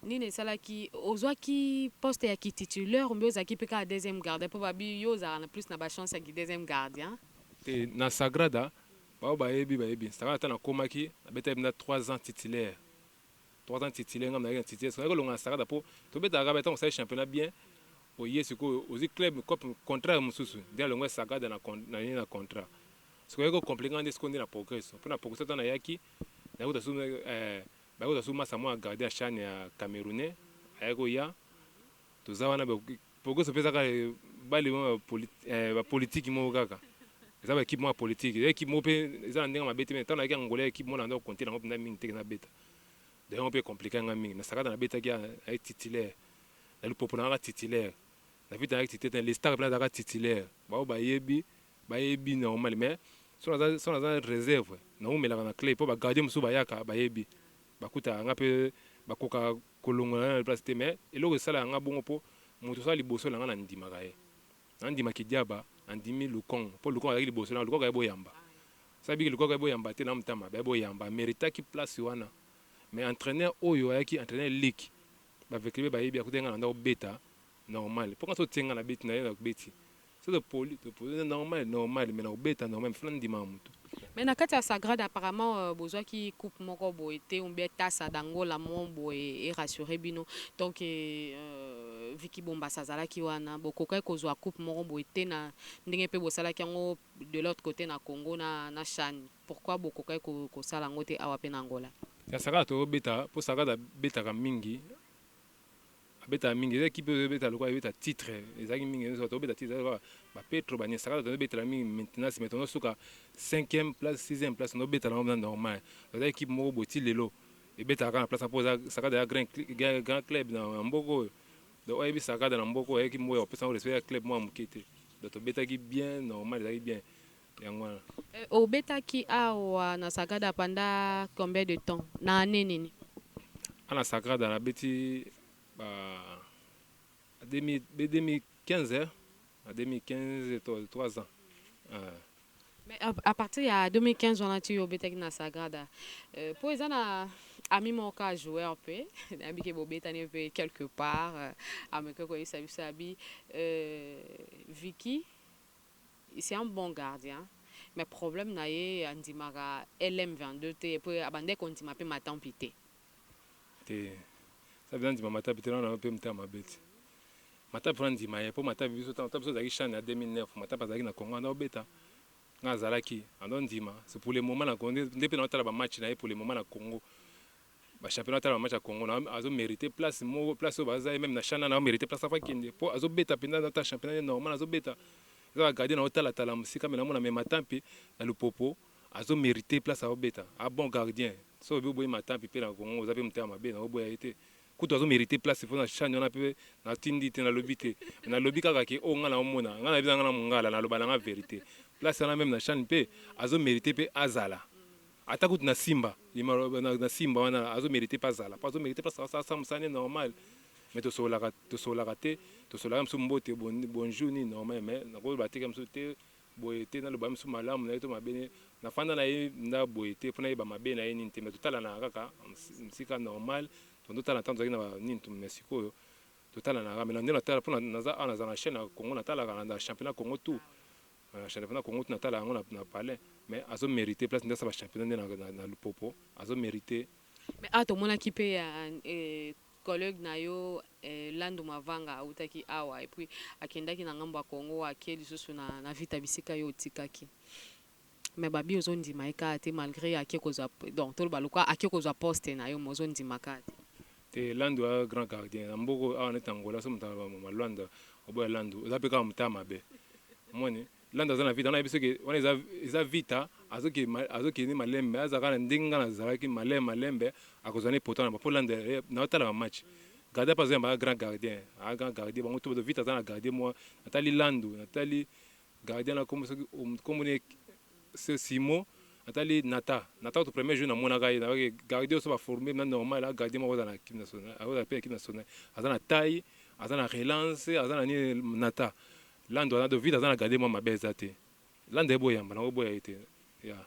nini esalaki ozwaki poste ya kititulaire, mbe ozalaki mpe kaka deuxième gardien? Mpo babi yo ozalaka na plus na bachance ya ki deuxième gardien. Te, na Sagrada bao bayebi, bayebi Sagrada. Ata nakomaki, nabetaki mpenza 3 ans titulaire, 3 ans titulaire. Ngam nayaki na titulaire, soki kolonga na Sagrada, mpo tobetaka kaka ntango osali championnat bien, oye sikoyo ozwi club contrat mosusu. Nde alongwa Sagrada na ye na contrat, sikoyo ayaki kocompliquer nga. Nde sikoyo nde na progrès, mpo na progrès ata nayaki, bakuta su masa mwa gardien ya CHAN ya Camerounais ayaki koya. Toza wana, progrès mpe ezaka bale bapolitike moko kaka, eza baéquipe moko ya politique, eza équipe moko mpe eza na ndenge mabe te. Mais ntango nayaki Angola, équipe moko na ndo compte nango mpenza mingi te, nabeta yango mpe compliqué nga mingi. Na Sagrada nabetaki aye titulaire, na Lupopo nangaka titulaire, na Vita nayaki titulaire, na Lestar mpe nazalaka titulaire. Bao bayebi, bayebi normal. Mais so naza réserve, naumelaka na club, mpo bagardien mosusu bayaka, bayebi, bakutaka nga mpe bakoka kolongola na place te. Mais eloko esalaka nga bongo, mpo moto osala liboso na nga, na ndimaka ye, nandimaki Diaba, nandimi Lukong, mpo Lukong azalaki liboso na Lukong aye boyamba. Sabiki Lukong aye boyamba te na motama, baye boyamba, améritaki place wana. Mais entraîneur oyo ayaki, entraîneur lik baveclub, bayebi, akuti nga na ndako beta normal, mpo nga so otie nga na beti na ye, na beti so topoli, topoli normal, normal, mais na kobeta normal, funa ndimaka motu. Mais na kati ya Sagrada, apparemment bozwaki coupe moko boye te, ou bien Taça d'Angola mo boye erassurer bino. Donc Viki Bombasa azalaki wana, bokokaki kozwa coupe moko boye te na ndenge mpe bosalaki yango de l'autre côté na Congo na CHAN. Pourquoi bokokaki kosala yango te awa mpe na Angola? Ya Sagrada tobeta, mpo Sagrada abetaka mingi, abetaka mingi. Eza équipe oyo ebeta lokola ebeta titre, ezalaki mingi tobeta titre bapetro bani. Sagrada tozobetela mingi maintenance, mais tozosuka cinquième place, sixième place, tozobetela yango normal. Eza équipe moko boye ti lelo ebetaka kaka na place, mpo Sagrada ya grand, grand club na mboka oyo. Donc oyebi Sagrada na mboka oyo, équipe moko ya kopesa yango respect, ya club moko ya moke te. Donc tobetaki bien normal, ezalaki bien, yango wana. Obetaki awa na Sagrada pendant combien de temps, na année nini? Ana Sagrada nabeti ba 2015, na 2015, 3 ans. Mais à partir ya 2015 wana ti obetaki na Sagrada, mpo eza na ami moko kaka joueur mpe nayebi ke bobetani mpe quelque part, ameki koyebisa biso abi Vicky, c'est un bon gardien, mais problème na ye, andimaka LM22 te, po abandaki kondima mpe Matampi te. Te, sa mpenza ndima Matapi te, wana mpe motema mabe te. Matapi wana ndima ye, mpo Matapi biso, ntango biso azalaki CHAN ya 2009, Matapi azalaki na Congo, anda obeta, nga azalaki ando ndima. C'est pour le moment na Congo nde mpe naotala bamatch na ye. Pour le moment na Congo, bachampionnat, atala bamatch ya Congo, azomérite place moko, place oyo baza ye. Même na CHAN na azomérite place afa kende, mpo azobeta mpenza nata championnat normal, azobeta. Eza bagardien na otalatala mosika, me namona me Matampi na Lupopo azomérite place, aobeta, a bon gardien. So oyebi, oboyi Matampi mpe na Congo, oza mpe motema mabe. Na oboya ye te, kutu azomérite place mpo na CHAN wana mpe. Natindi te, nalobi te, nalobi kaka ke oyo ngai naomona, ngai nayebi, ngai na mongala, naloba nanga vérité. Place wana, même na CHAN mpe azomérite mpe azala, ata kutu na Simba, na Simba wana azomérite mpe azala, mpo azomérite place, asala mosala ne normal. Mais tosololaka, tosololaka te, tosololaka mosusu mbote, bonjour, nini, normal. Mais nakoloba teke mosusu te boye te, naloba mosusu malamu na ye to mabe. Nafanda na ye nda boye te mpo nayeba mabe na ye nini te, mais totalanaka kaka mosika normal. Totala ntango tozalaki na nini, mais sikoyo totalanaka. Mais na nde natala, mpo naza awa, naza na chaîne ya Congo, natalaka na championnat Congo tout, championnat Congo tout natala yango na palin. Mais azomérite place nde asala bachampionnat nde na Lupopo, azomérite. Mais awa tomonaki mpe ya collègue na yo Lando Mavanga autaki awa et puis akendaki na ngambo ya Congo, ake lisusu na Vita bisika yo otikaki. Mais babi ozondima ye kaka te, malgré ake kozwa, donc toloba lokwa ake kozwa poste na yo, ma ozondima kaka te. Te, Lando aza grand gardien na mboka awa neti Angola. So moto malwanda oboya Lando, oza mpe kaka motema mabe. Omoni, Lando aza na Vita wana, yebi soki wana eza Vita, azokende malembe, azalaka na ndenge nga nazalaki malembe malembe, akozwa ne poto na mpo Lando naotala bamatch. Gardien mpe azoyamba, grand gardien, aa grand gardien. Bango to Vita aza na gardien mwa. Natali Landu, natali gardien na kombo, soki kombo ne Simo. Natali Nata. Nata to premier jour namonaka ye, nabaki gardien oso baforme na normal. A gardien moko aza na équipe nationale, aza mpe équipe nationale, aza na taille, aza na relance, aza na nini. Nata Lando aza do Vita, aza na gardien mwa mabe eza te. Lando eboyamba nango, boya ye te ya.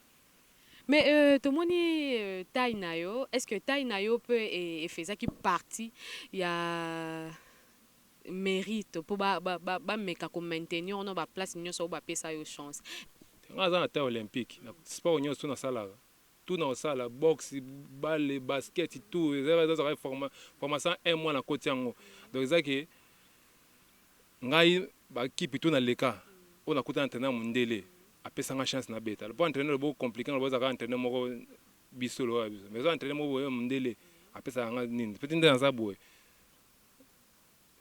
Mais tomoni taille na yo. Est ce que taille na yo mpe efezaki partie ya mérite mpo bameka komaintenir ono baplace nyonso oyo bapesa yo chance? Nga aza na taille olympique. Na sport nyonso nasalaka, tout na kosala, boxe, balle, basket, tout ezalaka formation un mois na koti yango. Donc eza ke ngai bakipe tout naleka, oyo nakuta na entraîneur mondele apesanga chance nabeta, po entraîneur bo compliqué na bozalaka entraîneur moko biso lokola biso, mais eza entraîneur moko boye mondele apesaka nga nini. Peti nde naza boye,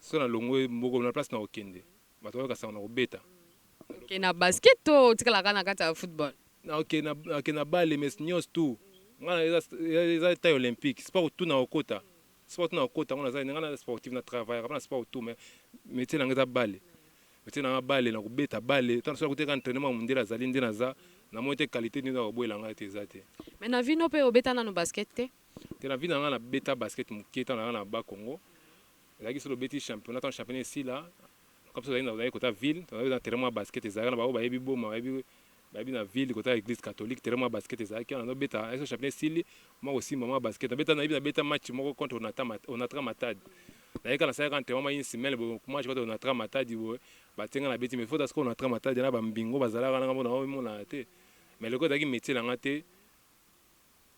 so nalongwe moko na place na kokende, bato bayokasaka na kobeta. Oke na basket to otikalaka na kati ya football? Nake na balle, mais nyonso tout nga eza taille olympique. Sport tout na kokota, sport tout na kokota ngo. Naza nga na sportif, na travaillaka mpa na sport tout, mais métier na nga eza balle. Métier na nga balle, na kobeta balle. Ntango soki nakoteka entraînement mondele azali nde naza namoni te qualité nini akoboyela ngai te, eza te. Mais na vino mpe obeta nano basket te? Te, na vie na ngai nabeta basket moke. Ntango na ngai na Bakongo ezalaki soki obeti championnat, ntango championnat esila, comme so ozali kota ville, tozalaki na terrain mwa basket ezalaka na bango, bayebi boma, bayebi na ville, kota église catholique, terrain mwa basket ezalaki wana. Nazobeta eso championnat esili, mwa kosimba mwa basket nabeta. Nayebi nabeta match moko contre Onatra Matadi. Nayeka nasalaka entraînement mwa une semaine boye, match contre Onatra Matadi boye, batienga na beti. Mais faut sikoyo Onatra Matadi na bambingo bazalaka nanga mpona omonana te, mais loko ezalaki métier na nga te.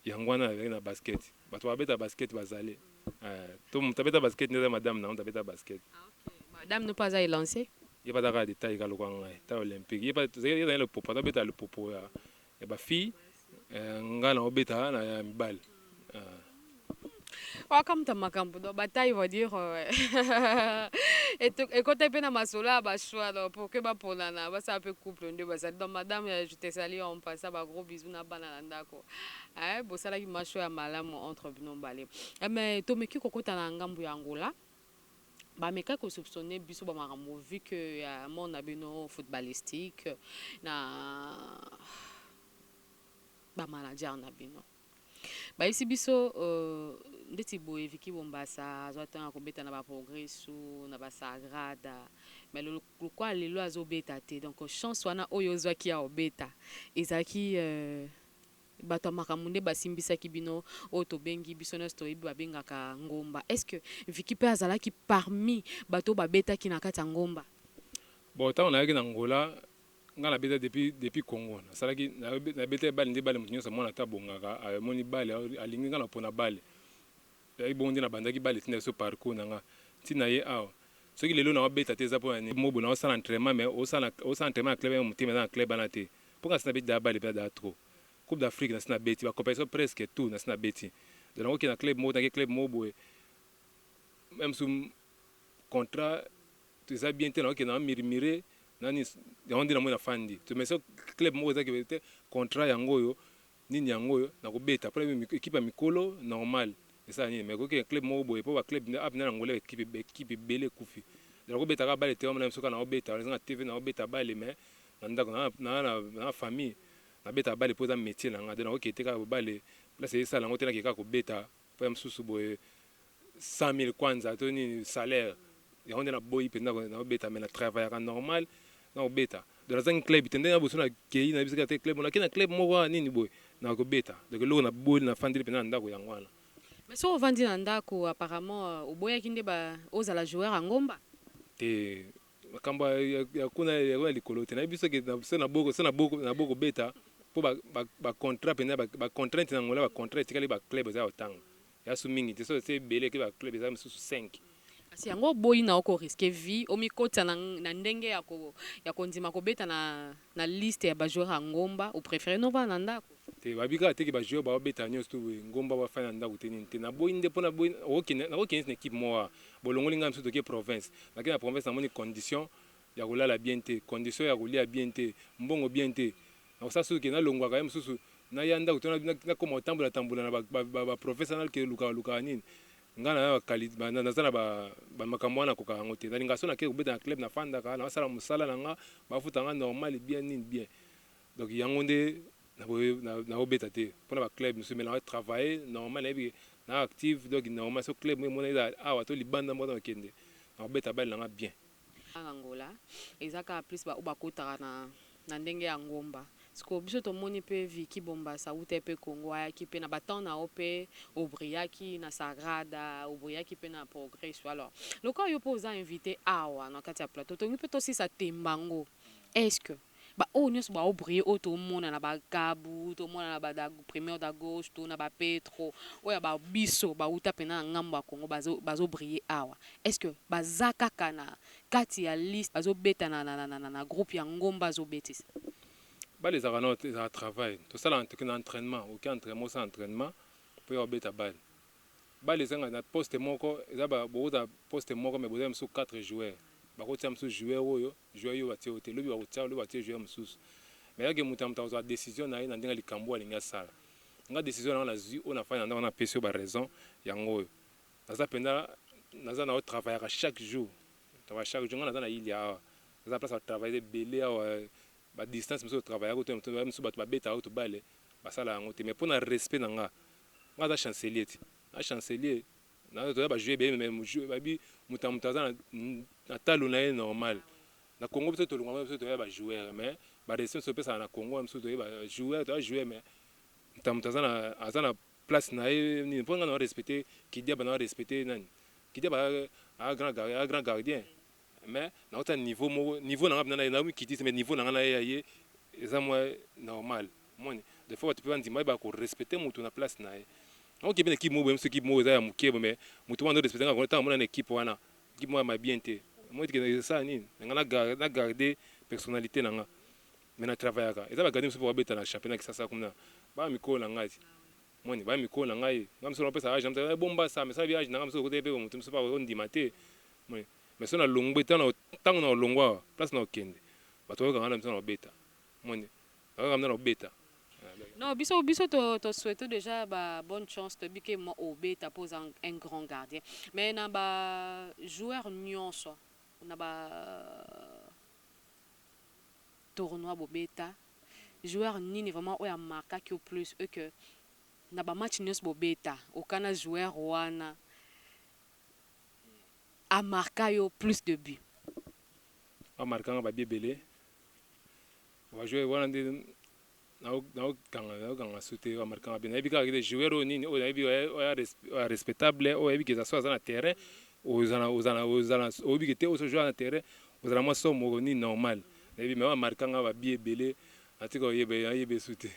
Yango wana nazalaki na basket. Bato babeta basket bazali to moto abeta basket nde eza madame na moto abeta basket. Madame no mpe aza élancé? Ye mpe azaka détail kaka lokwa ngai, taille olympique. Ye ezali lopopo, azobeta lopopo ya bafille, ngai na obeta na ya mibale. Wakamta makambo. Donc bataille va dire ekota mpe na masolo ya bachoix, donc pour que baponana, basala mpe couple nde bazali. Donc madame, je te salue en passant, bagros bisous na bana na ndako. Bosalaki macho ya malamu entre bino mbale. Mais tomeki kokota na ngambu ya Angola, bamekaki kosoupçonne biso bamakambo vu que ya monde na bino footballistique na bamanager na bino. Bayebisi biso ndeti boye Viki Bombasa azwa ntango ya kobeta na baprogresso na basagrada, mais lokwa lelo azobeta te. Donc chance wana oyo ozwaki ya kobeta ezalaki bato ya makambo nde basimbisaki bino, oyo tobengi biso nyonso toyebi babengaka ngomba. Est ce que Viki mpe azalaki parmi bato oyo babetaki na kati ya ngomba? Bon, ntango nayaki na Ngola, ngai nabeta depuis Congo. Nasalaki, nabeta balle nde balle moto nyonso amona ata abongaka, amoni balle, alingi ngai na mpona balle. Ezalaki bongo nde nabandaki balle. Ntina biso parcours na nga ntina ye awa, soki lelo naobeta te, eza mpona nini? Mobo naosala entraînement, mais osala entraînement na club ya motema eza na club wana te, mpo nga nasi nabeti daa balle mpe daa trop. Coupe d'Afrique nasi nabeti, bacompétition presque tout nasi nabeti. Donc nakoki na club moko, naki club moko boye, même su contrat eza bien te, nakoki na murmure nani yango nde namoni nafandi. Mais so club moko ezaki te, contrat yango oyo nini, yango oyo nakobeta mpona équipe ya mikolo normal esala nini. Mais koki club moko boye, mpo baclub apena na Ngola équipe ebele ekufi. Nakobetaka balle te wana soki naobeta eza na TV, naobeta balle, mais na ndako na famille nabetaka balle mpo eza métier na nga. Donc nakoki te kaka balle place esala yango te, nake kaka kobeta mpo ya mosusu boye 100 000 kwanza to nini salaire. Yango nde naboyi mpenza naobeta, mais na travaillaka normal nakobeta. Donc nazangi club te, ndenge na boso nakei na bisika te club, nakei na club moko wana nini boye nakobeta. Donc eloko naboyi, nafandeli mpenza na ndako yango wana. Mais soki ovandi na ndako, apparemment oboyaki nde ozala joueur ya ngomba? Te, makambo ya kuna ya likolo te. Nayebi soki so nabo kobeta mpo bacontrat mpenza, bacontrainte na Ngola, bacontrat etikali baclub eza ya kotanga yasu mingi te. So ese ebele eke baclub eza mosusu 5. Kasi yango oboyi na okoriske vie, omikotisa na ndenge ya kondima kobeta na liste ya bajoueur ya ngomba, opréféré novanda na ndako? Te, babi kaka teke bajoueur baobeta nyonso to boye ngomba, bafai na ndako te nini te. Naboyi nde mpo naboyi nakokende na équipe moko bolongoli ngai mosusu, toke province. Nake na province, namoni condition ya kolala bien te, condition ya kolia bien te, mbongo bien te. Nakosala soki nalongwaka ye mosusu, naya ndako to nakoma kotambola tambola na baprovince wana, ke lukaka lukaka nini. Nga naza na bamakambo wana, nakoka yango te. Nalinga so nake kobeta na club, nafandaka, nasala mosala na nga, bafuta nga normal, bien, nini, bien. Donc yango nde naobeta te mpona baclub mosusu, mais na travaille normal, nayebi na active. Donc normal, so club mona eza awa to libanda moko, nakende, nakobeta balle na nga bien. Angola eza kaka plus baoyo bakotaka na ndenge ya ngomba. Sikoyo biso tomoni mpe Viki Bombasa auta mpe Congo, ayaki mpe na batemps na yo mpe obrillaki na Sagrada, obrillaki mpe na Progresso. Alors lokola yo mpe oza invité awa na kati ya plateau, tongi mpe tosisa tembango. Est ce que baoyo nyonso baobrille oyo tomona na bakabu, tomona na baPrimeiro de Agosto, na baPetro oyo ya babiso bauta mpena na ngambo ya Congo, bazobrille awa, est ce que baza kaka na kati ya liste bazobeta na groupe ya ngomba azobetisa? Balle ezalaka nano, ezalaka travail. Tosala, toke na entraînement, oke entraînement, osala entraînement mpo ya obeta balle. Balle ezanga na poste moko, eza bokozala poste moko, mais boza mosusu 4 joueurs, bakotia mosusu joueur oyo, joueur oyo batie oyo te, lobi bakotia, lobi batie joueur mosusu. Mais yake moto ya moto akozwa décision na ye na ndenge likambo alingi asala. Nga décision na nga nazwi oyo, nafandi na ndako, napesi oyo baraison yango oyo. Naza mpenza, naza na otravaillaka chaque jour, travaille chaque jour. Nga naza na ilia awa, naza place batravaille ebele awa, badistance mosusu otravaillaka te, mosusu bato babetaka to balle basala yango te. Mais mpo na respect na nga, nga aza chancelier te, na chancelier toza bajoueur ebele, mais babi moto ya moto aza na talo na ye normal. Na Congo biso tolongwa, biso toya bajoueur, mais barespect mosusu opesaka na Congo, mosusu toyeba joueur, toya joueur, mais moto ya moto aza na place na ye. Nini, mpo nga na respecte Kidiaba, na respecte nani, Kidiaba a grand gardien, mais naota niveau moko, niveau na nga mpena naomi kiti te, mais niveau na nga na ye ya ye eza mwa normal. Moni, des fois bato mpe bandima, yeba korespecte moto na place na ye. Nakoki mpe na équipe moko boye, mosu équipe moko eza ya moke, mais moto wana respecte nga. Ntango mona na équipe wana, équipe moko ya mabien te, moi tike esala nini na nga, na garde personnalité na nga, mais na travaillaka. Eza bagardien mosusu mpo babeta na championnat Kisasa kuna, baa mikolo na ngai ti, moni baa mikolo na ngai. Nga mosusu napesa age na bombasa, mais sala bi age na nga mosusu okota mpe moto mosusu ondima te. Moni, mais so nalongwe, ntango na olongwa awa, place na okende, bato bayokanga na biso na kobeta. Moni, bayokanga na kobeta. Non, biso to souhaite déjà ba bonne chance. Toyebi ke mo obeta mpo oza un grand gardien, mais na ba joueur nyonso na ba tournoi bobeta, joueur nini vraiment oyo amarquaki yo plus et que na bamatch nyonso bobeta, okana joueur wana amarqua yo plus de but? Amarquanga babi ebele, bajoueur wana nde naokanga su te. Amarquanga be, nayebi kaka ke joueur oyo nini, oyo nayebi oyo respectable, oyo ayebi ke eza so aza na terrain, ozala oyebi ke te, oyo so joueur na terrain, ozala mwa somo nini, normal. Nayebi, mais oyo amarquanga babi ebele, natika oyeba, nayeba esu te.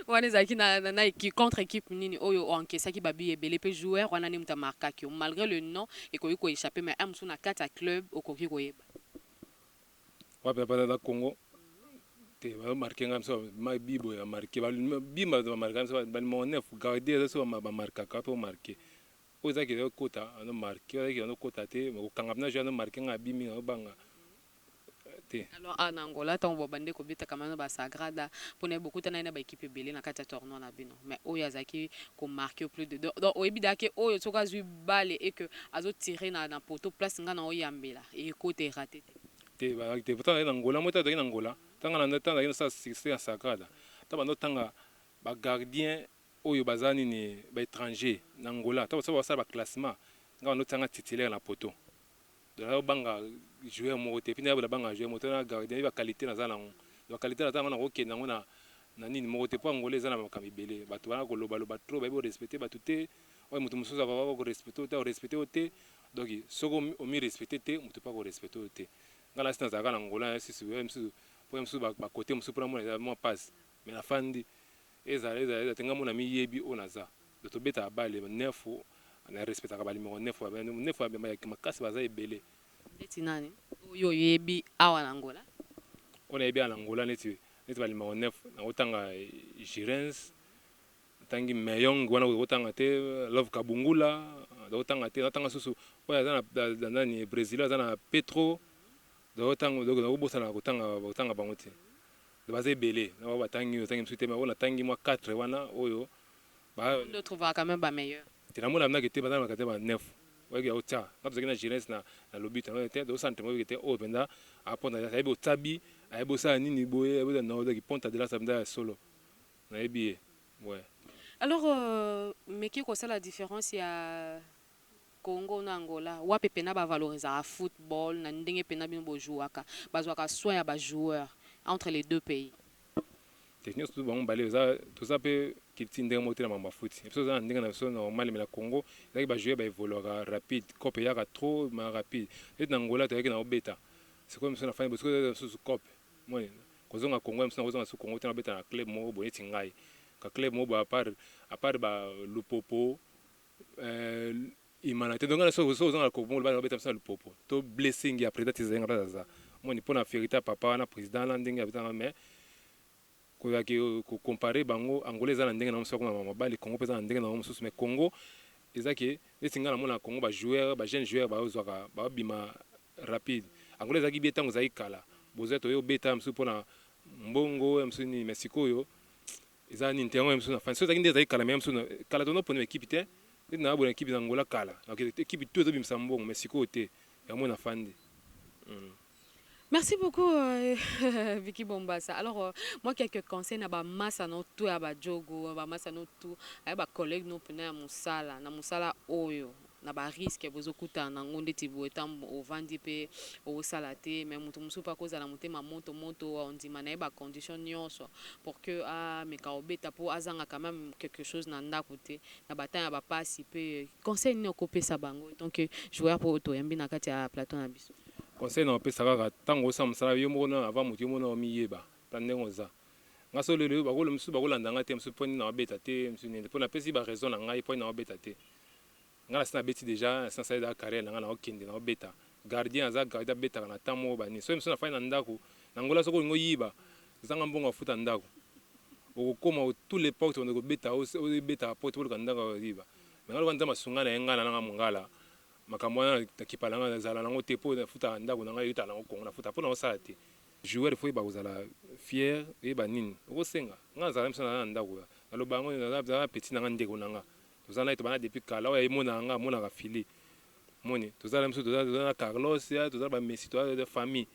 Wana ezalaki na équipe contre équipe nini oyo oencaissaki babi ebele, mpe joueur wana nde moto amarquaki yo? Malgré le nom ekoki koéchappe, mais un mosusu na kati ya club okoki koyeba. Wapi na Congo te, bamarquer nga biso bibo ya marquer bima, bamarquer biso banuméro 9 gardien, eza so bamarquaka mpe omarquer oyo ezaki ezokota, azomarquer, oyo ezaki azokota te, kokanga mpena joueur azomarquer nga, abimi, azobanga te. Alors ah, na Angola, ntango bobande kobetaka mana baSagrada, mpona ye bokutana ye na baéquipe ebele na kati ya tournoi na bino, mais oyo azalaki komarquer plus de, donc oyebi dake oyo soki azwi balle et que azotire na poteau, place nga na oyambela, ekota, erater te? Te, bazalaki te. Pourtant na Angola mo, azalaki na Angola ntango na ntango azalaki nasala succès ya Sagrada, ntango bando otanga bagardien oyo baza nini, baétranger na Angola, ntango so basala baclassement, nga bando otianga titulaire na poteau. Donc nazobanga joueur moko te, puis nayebola banga joueur moko te na gardien. Baqualité naza nango, baqualité naza nango, nakokende yango na nini moko te, mpo Angola eza na makambo ebele. Bato bana kolobaloba trop, bayebi korespecte bato te. Oyo moto mosusu akoka korespecte yo te, akorespecte yo te. Donc soki omirespecte te, moto mpe akorespecte yo te. Nga nasi nazalaka na Angola susu mosusu, mpo mosusu bakote mosusu mpona mona eza mwa mpasi, mais nafandi, ezala ezala eza te. Nga mona miyebi oyo naza. Donc tobetaka balle neuf, na respectaka banuméro neuf, neuf makasi baza ebele. Neti nani oyo oyebi awa na Angola? Oyo nayebi awa na Angola, neti banuméro neuf, nakotanga Girens, ntangi Meyong wana, okotanga te Love Kabungula, nakotanga te, natanga susu oyo aza na nani, Brésil, aza na Petro. Donc nakobosana kotanga bango te, baza ebele. Na batangi, otangi mosusu te, mais oyo natangi mwa 4 wana oyo. Nde trouvaka quand même bameilleur. Te, namona mnake te, baza na kate ba 9 oyaki ya otya nga tozalaki na jeunesse na lobito yango te, tozosala ntembo oyaki te. Oyo mpenza aponta, ayebi otyabi, ayebi osala nini boye, ayebi na ozaki ponta de lance mpenza ya solo, nayebi ye, ouais. Alors meki kosala différence ya Congo na Angola, wapi mpena bavalorisaka football na ndenge mpena bino bojouaka, bazwaka soin ya bajoueur entre les deux pays? Te, nyonso tu bango mibale toza mpe culture ndenge moko te na makambo ya foot. Biso toza na ndenge na biso normal, mais na Congo ezalaki bajoueur baévoluaka rapide, cope eyaka trop ma rapide. Neti na Angola toyaki na obeta, sikoyo biso na fani, sikoyo lisusu cope moni kozonga Congo, ya biso na kozonga su Congo te, na obeta na club moko boye neti ngai ka club moko boye, à part ba Lupopo, imana te. Donc nga so ozonga na Congo, bana babeta biso na Lupopo to Blessing ya président Tizenga place aza moni mpo na fierté ya papa wana, président na ndenge abetanga. Mais kozalaki kocomparer bango, Angola eza na ndenge na mosusu akoma mobali, Congo mpe eza na ndenge na bango mosusu. Mais Congo eza ke neti ngai namona Congo, bajoueur, bajeune joueur bazwaka, babima rapide. Angola ezalaki bien ntango ezalaki kala, bozwa toye obeta mosusu mpona mbongo ya mosusu nini. Mais sikoyo eza nini te, yango ya mosusu na fani so ezalaki nde ezalaki kala. Mais ya mosusu kala tozopona équipe te, neti na bona équipe na Angola kala, équipe tout ezobimisa mbongo, mais sikoyo te, yango na fandi. Merci beaucoup, Vicky Bombasa. Alors, moi, quelques conseils na ba massa no tout ya ba jogo, ba massa no tout, ay ba collègue no pena ya musala, na musala oyo, na ba risque bozokutana nango ndeti boye ntango ovandi mpe osala te. Mais moto mosusu mpe akozala motema moto moto, ondima na ye bacondition nyonso pour que ameka obeta mpo azanga quand même quelque chose na ndako te, na batemps ya bapasi mpe. Conseil nini okopesa bango, donc joueur mpo toyambi na kati ya plateau na biso? Conseil na opesa kaka, ntango osala mosala yo moko na avant moto yo moko na omiyeba mpa ndenge oza. Nga so lelo bakolo mosusu bakolanda nga te, mosusu mpo nini na obeta te, mosusu nini, mpo napesi baraison na ngai mpo nini na obeta te. Nga nasi nabeti déjà, nasi nasali da carrière na nga, na okende na obeta. Gardien aza gardien, abetaka na temps moko banini. Soki mosusu nafandi na ndako na Ngola, soki olingi oyiba, zanga mbongo afuta ndako, okokoma tous les portes bande kobeta, obetaka porte oluka ndako oyiba. Mais nga loka Nzambe asunga na ye, ngai na nanga mongala makambo wana nakipa na ngai, nazala nango te mpo nafutaka ndako na ngai, eyutaka nango Kongo, nafuta mpo na osala te. Joueur faut oyeba kozala fier, oyeba nini okosenga. Ngai nazala miso naza na ndako, naloba yango, naza petit na nga, ndeko na nga, toza na ye, tobanda depuis kala. Oyo ayemonaka nga, amonaka fili moni, toza biso, toza na Carlos, toza na bamessi, toza famille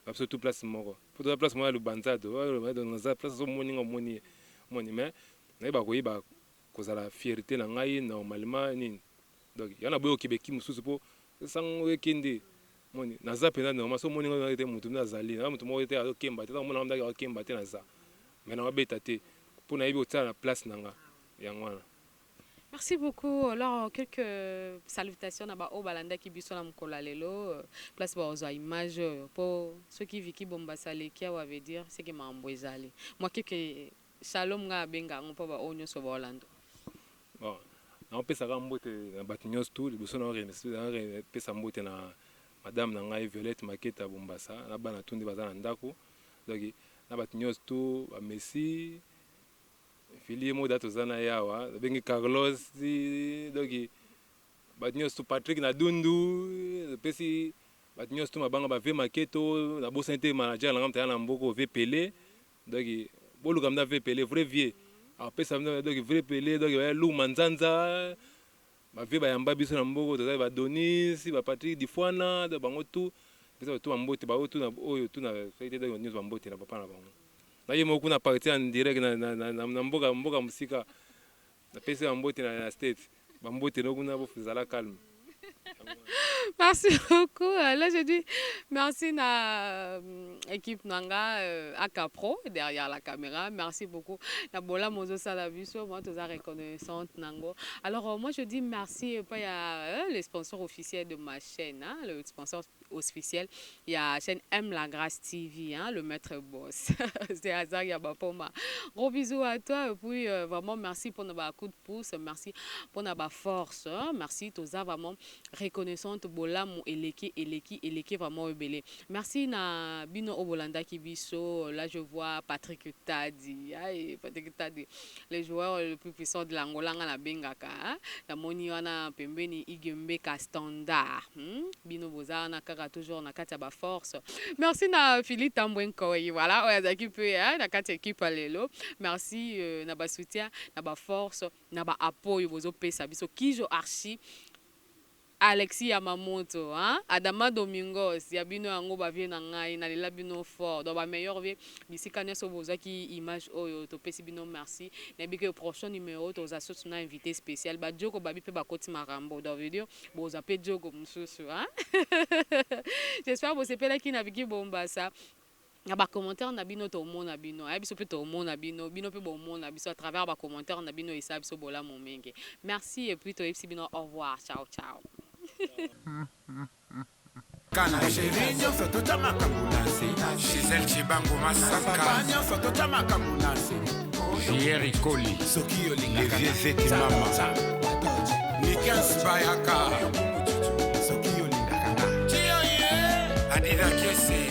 na biso tout place moko, po toza place moko ya Lubanzado. Naza place ozomoni nga, omoni ye, moni. Mais nayeba koyeba kozala fierté na ngai normalement nini. Donc ya na boye okebeki mosusu mpo sango ekende moni, naza mpenza normal. So omoni ngai te, motu nde azali na motu moko te azokemba te, omona ndaki akokemba te, naza mais naobeta te mpo nayebi kotiala na place na nga, yango wana. Merci beaucoup. Alors, quelques salutations na ba oyo balandaki biso na mokolo ya lelo, place bazwa image oyo, po soki Vicky Bombasa aleki awa, veut dire c'est que makambo ezali. Moi, quelques shalom nga abenga yango mpo ba oyo nyonso baolanda. Bon, naopesaka mbote na bato nyonso tu. Liboso napesa mbote na madame na ngai Violette Maketa Bombasa, na bana tu nde baza na ndako, donc na bato nyonso tu, bamessi fili ye moko da toza na ye awa, nabengi Carlos, donc bato nyonso tu, Patrick na Dundu, napesi bato nyonso tu mabanga bave Maketo. Nabosani te manager na ngai mutaya na mboka ove Pele, donc boluka mna ve Pele, vrai vieux apesa, donc vrai Pele, donc luma nzanza bavie bayamba biso na mboka, toza badonis, bapatrik Difwana, donc bango tu pesa bato bambote bao tu oyo tu na te, donc nyonso bambote na papa na bango na ye moko kuna parti en direct na mboka mboka mosika, napesi bambote na State, bambote no kuna, bozala calme. Merci beaucoup. Là, je dis merci na équipe nanga Akapro derrière la caméra. Merci beaucoup. Na bola mozo sala biso, moi toza reconnaissante nango. Alors moi je dis merci pas ya le sponsor officiel de ma chaîne, hein, le sponsor officiel. Il y a chaîne M La Grâce TV, hein, le maître boss. C'est Hazard Yabapoma. Gros bisous à toi et puis vraiment merci pour nos coups de pouce, merci pour nos force, hein, merci toza vraiment reconnaissante. bolamu eleki eleki eleki vraiment ebele. Merci na bino oyo bolandaki biso. Là je vois Patrick Tadi. Aïe, Patrick Tadi, le joueur le plus puissant de l'Angola nga nabengaka, hein? Namoni wana pembeni Igembeka Standard. Bino boza wana kaka toujours na kati ya ba force. Merci na Philippe Tambwe Nkoyi, voilà, oyo azalaki mpe, hein, na kati ya équipe ya lelo. Merci na ba soutien, na ba force, na ba appui bozopesa biso. Kijo Archi Alexis Yamamoto, hein? Adama Domingos, ya bino yango ba vieux na ngai, nalela bino fort. Donc ba meilleur vieux, bisika nyonso bozwaki image oyo, topesi bino merci. Nayebi ke prochain numéro toza susu na invité spécial. Ba Djoko babi mpe bakoti makambo. Donc veut dire bozwa mpe Djoko mosusu, hein? J'espère bosepelaki na Viki Bombasa. Na bacommentaire na bino tomona bino, aya biso mpe tomona bino, bino mpe bomona biso à travers bacommentaire na bino, esala biso bolamu mingi. Merci et puis toyebisi bino au revoir, ciao ciao. Kana Chéri nyonso totya makambo na se. Gisèle Chibango Masaka. Papa nyonso totya makambo na se. Jerry Koli. Soki olingaka Les vieux Zeti Mama. Nikens Bayaka. Soki olingaka nga. Adida Kese.